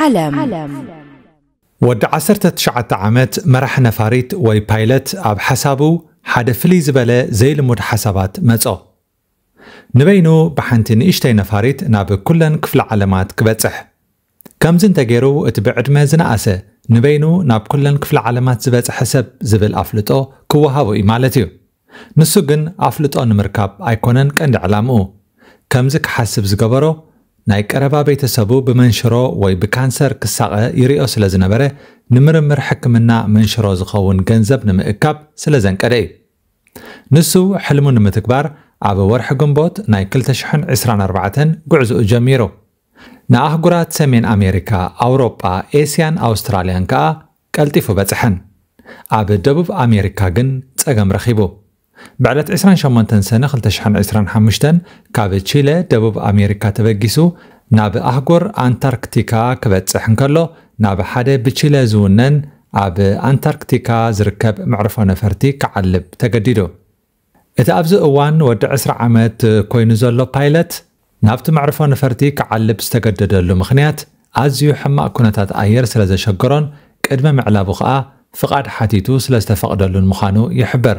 ዓለም። ወዲ ዓሰርተ ትሽዓተ ዓመት መራሕ ነፋሪት ወይ ፓይለት ኣብ ሓሳቡ ሓደ ፍልይ ዝበለ ዘይልሙድ ሓሳባት መጾ። ንበይኑ ብሓንቲ ንእሽተይ ነፋሪት ናብ ኩለን ክፍለ ዓለማት ክበጽሕ። ከምዚ እንተገይሩ እቲ ብዕድመ ዝነኣሰ ንበይኑ ናብ ኩለን ክፍለ ዓለማት ዝበጽሐ ሰብ ዝብል ኣፍልጦ ክወሃቦ እዩ ማለት እዩ። ንሱ ግን ኣፍልጦ ንምርካብ ኣይኮነን ቀንዲ ዕላምኡ። ከምዚ ክሓስብ ዝገበሮ ናይ ቀረባ ቤተሰቡ ብመንሽሮ ወይ ብካንሰር ክሳቐ ይሪኦ ስለ ዝነበረ ንምርምር ሕክምና መንሽሮ ዝኸውን ገንዘብ ንምእካብ ስለ ዘንቀደ እዩ። ንሱ ሕልሙ ንምትግባር ኣብ ወርሒ ግንቦት ናይ ክልተ ሽሕን ዕስራን ኣርባዕተን ጉዕዞኡ ጀሚሩ። ንኣህጉራት ሰሜን ኣሜሪካ፣ ኣውሮጳ፣ ኤስያን ኣውስትራልያን ከኣ ቀልጢፉ በጽሐን። ኣብ ደቡብ ኣሜሪካ ግን ጸገም ረኺቡ። ብዕለት ዕስራን ሸሞንተን ሰነ ክልተ ሽሕን ዕስራን ሓሙሽተን ካብ ቺለ ደቡብ ኣሜሪካ ተበጊሱ ናብ ኣህጉር ኣንታርክቲካ ክበጽሕ እንከሎ ናብ ሓደ ብቺለ ዝውነን ኣብ ኣንታርክቲካ ዝርከብ መዕርፎ ነፈርቲ ክዓልብ ተገዲዱ። እቲ ኣብዚ እዋን ወዲ ዕስራ ዓመት ኮይኑ ዘሎ ፓይለት ናብቲ መዕርፎ ነፈርቲ ክዓልብ ዝተገደደሉ ምኽንያት ኣዝዩ ሕማቕ ኩነታት ኣየር ስለ ዘሸገሮን ቅድሚ ምዕላቡ ኸኣ ፍቓድ ሓቲቱ ስለ ዝተፈቕደሉን ምዃኑ ይሕበር።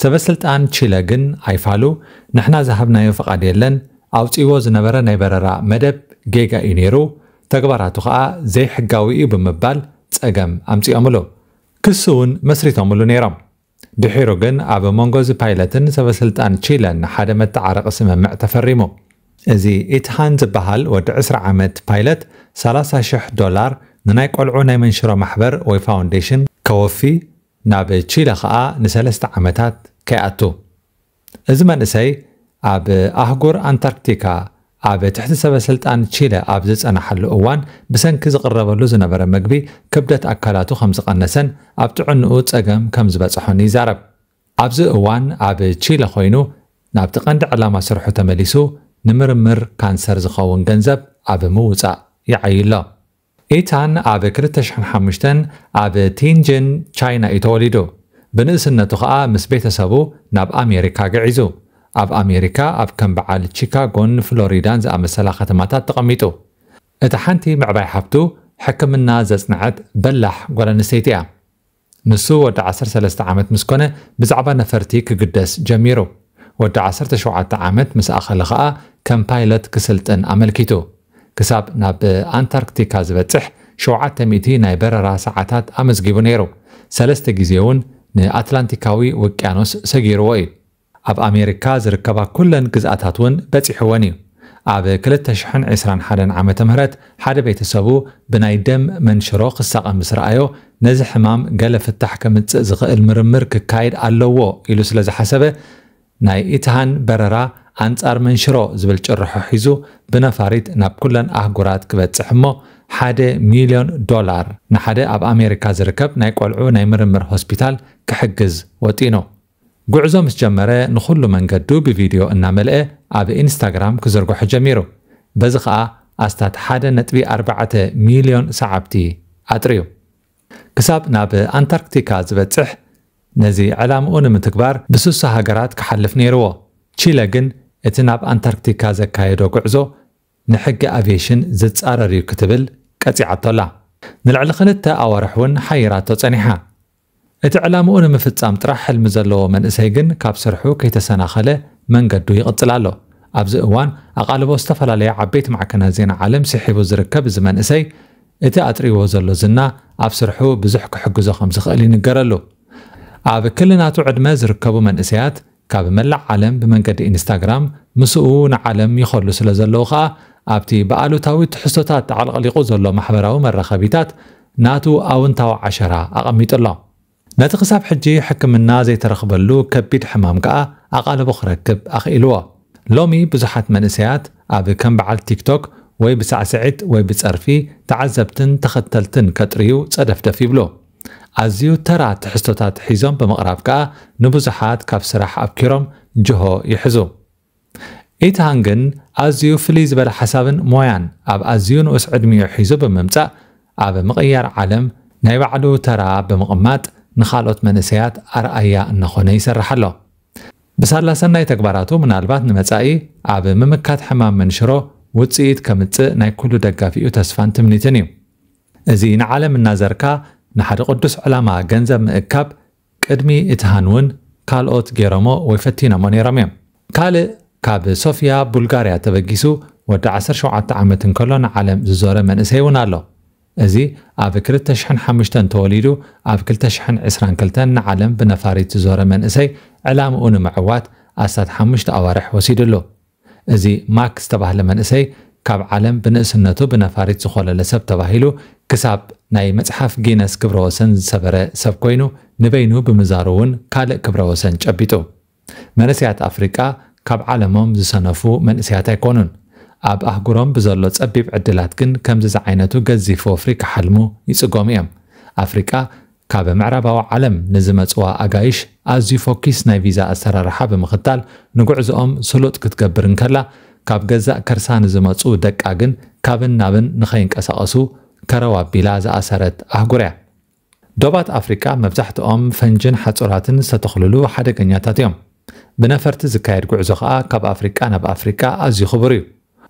ሰበስልጣን ቺለ ግን ኣይፋሉ፣ ንሕና ዝሃብናዮ ፍቓድ የለን፣ ኣውጺዎ ዝነበረ ናይ በረራ መደብ ጌጋ እዩ ነይሩ፣ ተግባራቱ ኸኣ ዘይሕጋዊ እዩ ብምባል ጸገም ኣምጺኦምሉ። ክሲ እውን መስሪቶምሉ ነይሮም። ድሒሩ ግን ኣብ መንጎ እዚ ፓይለትን ሰበስልጣን ቺለን ሓደ መተዓረቒ ስምምዕ ተፈሪሙ። እዚ ኢትሃን ዝበሃል ወዲ ዕስራ ዓመት ፓይለት ሰላሳ ሽሕ ዶላር ንናይ ቆልዑ ናይ መንሽሮ ማሕበር ወይ ፋውንዴሽን ከወፊ ናብ ቺለ ኸኣ ንሰለስተ ዓመታት ከይኣቱ። እዚ መንእሰይ ኣብ ኣህጉር ኣንታርክቲካ ኣብ ትሕቲ ሰበስልጣን ቺለ ኣብ ዝጸናሓሉ እዋን ብሰንኪ ዝቕረበሉ ዝነበረ መግቢ ክብደት ኣካላቱ ከም ዝቐነሰን ኣብ ጥዕንኡ ጸገም ከም ዝበጽሖን ይዛረብ። ኣብዚ እዋን ኣብ ቺለ ኮይኑ ናብቲ ቀንዲ ዕላማ ስርሑ ተመሊሱ ንምርምር ካንሰር ዝኸውን ገንዘብ ኣብ ምውጻእ ይዓዩ ኣሎ። ኢታን ኣብ ክልተ ሽሕን ሓሙሽተን ኣብ ቲንጅን ቻይና እዩ ተወሊዱ። ብንእስነቱ ኸኣ ምስ ቤተሰቡ ናብ ኣሜሪካ ግዒዙ። ኣብ ኣሜሪካ ኣብ ከም በዓል ቺካጎን ፍሎሪዳን ዝኣመሰላ ከተማታት ተቐሚጡ። እታ ሓንቲ ምዕባይ ሓብቱ ሕክምና ዘጽንዐት በላሕ ጓል ኣንስተይቲ እያ። ንሱ ወዲ ዓሰርተ ሰለስተ ዓመት ምስ ኮነ ብዛዕባ ነፈርቲ ክግደስ ጀሚሩ። ወዲ ዓሰርተ ሸውዓተ ዓመት ምስ ኣኸለ ኸኣ ከም ፓይለት ክስልጥን ኣመልኪቱ። ክሳብ ናብ ኣንታርክቲካ ዝበጽሕ ሸውዓተ ሚእቲ ናይ በረራ ሰዓታት ኣመዝጊቡ ነይሩ። ሰለስተ ግዜ እውን ንኣትላንቲካዊ ውቅያኖስ ሰጊርዎ እዩ። ኣብ ኣሜሪካ ዝርከባ ኩለን ግዝኣታት እውን በጺሕወን እዩ። ኣብ ክልተ ሽሕን ዕስራን ሓደን ዓመተ ምህረት ሓደ ቤተሰቡ ብናይ ደም መንሽሮ ክሳቐ ምስ ረኣዮ ነዚ ሕማም ገለ ፍታሕ ከምጽእ ዝኽእል ምርምር ክካየድ ኣለዎ ኢሉ ስለ ዝሓሰበ ናይ ኢትሃን በረራ ኣንጻር መንሽሮ ዝብል ጭርሖ ሒዙ ብነፋሪት ናብ ኩለን ኣህጉራት ክበጽሕ እሞ ሓደ ሚልዮን ዶላር ንሓደ ኣብ ኣሜሪካ ዝርከብ ናይ ቆልዑ ናይ ምርምር ሆስፒታል ክሕግዝ ወጢኑ። ጉዕዞ ምስ ጀመረ ንኹሉ መንገዱ ብቪድዮ እናመልአ ኣብ ኢንስታግራም ክዝርግሖ ጀሚሩ። በዚ ኸኣ ኣስታት ሓደ ነጥቢ ኣርባዕተ ሚልዮን ሰዓብቲ ኣጥርዩ። ክሳብ ናብ ኣንታርክቲካ ዝበጽሕ ነዚ ዕላምኡ ንምትግባር ብስሳ ሃገራት ክሓልፍ ነይርዎ። ቺለ ግን እቲ ናብ ኣንታርክቲካ ዘካየዶ ጉዕዞ ንሕጊ ኣቪየሽን ዝጻረር እዩ ክትብል ቀጺዓቶ ኣላ። ንልዕሊ ክልተ ኣዋርሕ እውን ሓይራቶ ጸኒሓ። እቲ ዕላምኡ ንምፍጻም ጥራሕ ሕልሚ ዘለዎ መንእሰይ ግን ካብ ስርሑ ከይተሰናኸለ መንገዱ ይቕጽል ኣሎ። ኣብዚ እዋን ኣቓልቦ ዝተፈላለያ ዓበይቲ ማዕከናት ዜና ዓለም ስሒቡ ዝርከብ እዚ መንእሰይ እቲ ኣጥርይዎ ዘሎ ዝና ኣብ ስርሑ ብዙሕ ክሕግዞ ከም ዝኽእል ይንገረሉ። ኣብ ክሊ ናቱ ዕድመ ዝርከቡ መንእሰያት ካብ መላእ ዓለም ብመንገዲ ኢንስታግራም ምስኡ ንዓለም ይኸሉ ስለ ዘለዉ ኸኣ ኣብቲ ብኣሉታዊ ትሕዝቶታት ተዓልቐሊቑ ዘሎ ማሕበራዊ መራኸቢታት ናቱ ኣውንታዊ ዓሸራ ኣቐሚጡ ኣሎ። ነቲ ክሳብ ሕጂ ሕክምና ዘይተረኽበሉ ከቢድ ሕማም ከኣ ኣቓልቦ ክረክብ ኣኽኢልዎ። ሎሚ ብዙሓት መንእሰያት ኣብ ከም በዓል ቲክቶክ ወይ ብሳዕስዒት ወይ ብጸርፊ ተዓዘብትን ተኸተልትን ከጥርዩ ጸደፍደፍ ይብሉ። ኣዝዩ ተራ ትሕዝቶታት ሒዞም ብምቕራብ ከኣ ንብዙሓት ካብ ስራሕ ኣብኪሮም ጅሆ ይሕዙ። ኢትሃን ግን ኣዝዩ ፍልይ ዝበለ ሓሳብን ሞያን ኣብ ኣዝዩ ንኡስ ዕድሚኡ ሒዙ ብምምጻእ ኣብ ምቕያር ዓለም ናይ ባዕሉ ተራ ብምቕማጥ ንኻልኦት መንእሰያት ኣርኣያ እናኾነ ይሰርሕ ኣሎ። ብሳላ ሰናይ ተግባራቱ ምናልባት ንመጻኢ ኣብ ምምካት ሕማም መንሽሮ ውጽኢት ከምጽእ ናይ ኩሉ ደጋፊኡ ተስፋን ትምኒትን እዩ። እዚ ንዓለም እናዘርካ ንሓደ ቅዱስ ዕላማ ገንዘብ ምእካብ ቅድሚ እቲ ሃን እውን ካልኦት ገይሮሞ ወይ ፈቲኖሞ ነይሮም እዮም። ካልእ ካብ ሶፊያ ቡልጋርያ ተበጊሱ ወዲ ዓሰርተ ሸውዓተ ዓመት እንከሎ ንዓለም ዝዞረ መንእሰይ እውን ኣሎ። እዚ ኣብ ክልተ ሽሕን ሓሙሽተን ተወሊዱ ኣብ ክልተ ሽሕን ዕስራን ክልተን ንዓለም ብነፋሪት ዝዞረ መንእሰይ ዕላምኡ ንምዕዋት ኣስታት ሓሙሽተ ኣዋርሕ ወሲድሉ። እዚ ማክ ዝተባህለ መንእሰይ ካብ ዓለም ብንእስነቱ ብነፋሪት ዝኾለለ ሰብ ተባሂሉ ክሳብ ናይ መጽሓፍ ጊነስ ክብረ ወሰን ዝሰበረ ሰብ ኮይኑ ንበይኑ ብምዛሩ እውን ካልእ ክብረ ወሰን ጨቢጡ። መንእሰያት ኣፍሪቃ ካብ ዓለሞም ዝሰነፉ መንእሰያት ኣይኮኑን። ኣብ ኣህጉሮም ብዘሎ ጸቢብ ዕድላት ግን ከምዚ ዝዓይነቱ ገዚፍ ወፍሪ ክሓልሙ ይጽገሙ እዮም። ኣፍሪቃ ካብ ምዕራባዊ ዓለም ንዝመጽዋ ኣጋይሽ ኣዝዩ ፎኪስ ናይ ቪዛ ኣሰራርሓ ብምኽታል ንጉዕዞኦም ስሉጥ ክትገብር እንከላ ካብ ገዛእ ከርሳ ንዝመጹ ደቃ ግን ካብን ናብን ንኸይንቀሳቐሱ ከረው ኣቢላ ዝኣሰረት ኣህጉር እያ። ዶባት ኣፍሪቃ መብዛሕትኦም ፈንጅን ሓጹራትን ዝተተኽልሉ ሓደገኛታት እዮም። ብነፈርቲ ዝካየድ ጉዕዞ ኸኣ ካብ ኣፍሪቃ ናብ ኣፍሪቃ ኣዝዩ ክቡር እዩ።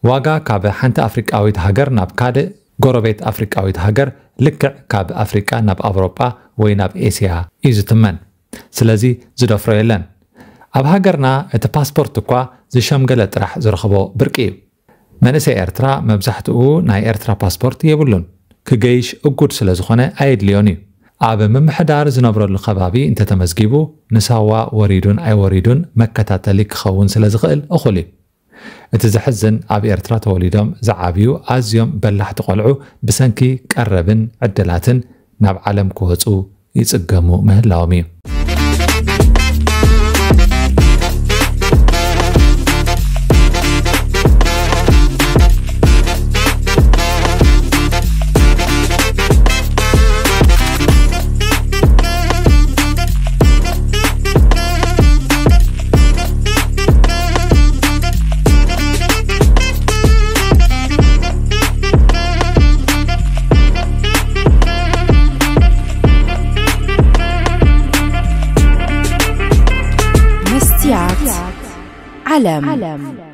ዋጋ ካብ ሓንቲ ኣፍሪቃዊት ሃገር ናብ ካልእ ጎረቤት ኣፍሪቃዊት ሃገር ልክዕ ካብ ኣፍሪቃ ናብ ኣውሮጳ ወይ ናብ ኤስያ እዩ ዝትመን። ስለዚ ዝደፍሮ የለን። ኣብ ሃገርና እቲ ፓስፖርት እኳ ዝሸምገለ ጥራሕ ዝረኽቦ ብርቂ እዩ። መንእሰይ ኤርትራ መብዛሕትኡ ናይ ኤርትራ ፓስፖርት የብሉን። ክገይሽ እጉድ ስለ ዝኾነ ኣየድልዮን እዩ። ኣብ ምምሕዳር ዝነብረሉ ከባቢ እንተተመዝጊቡ ንሳዋ ወሪዱን ኣይወሪዱን መከታተሊ ክኸውን ስለ ዝኽእል እኹል እዩ። እቲ ዘሕዝን ኣብ ኤርትራ ተወሊዶም ዝዓብዩ ኣዝዮም በላሕቲ ቆልዑ ብሰንኪ ቀረብን ዕድላትን ናብ ዓለም ክወጹ ይጽገሙ ምህላዎም እዩ። መስትያት ዓለም።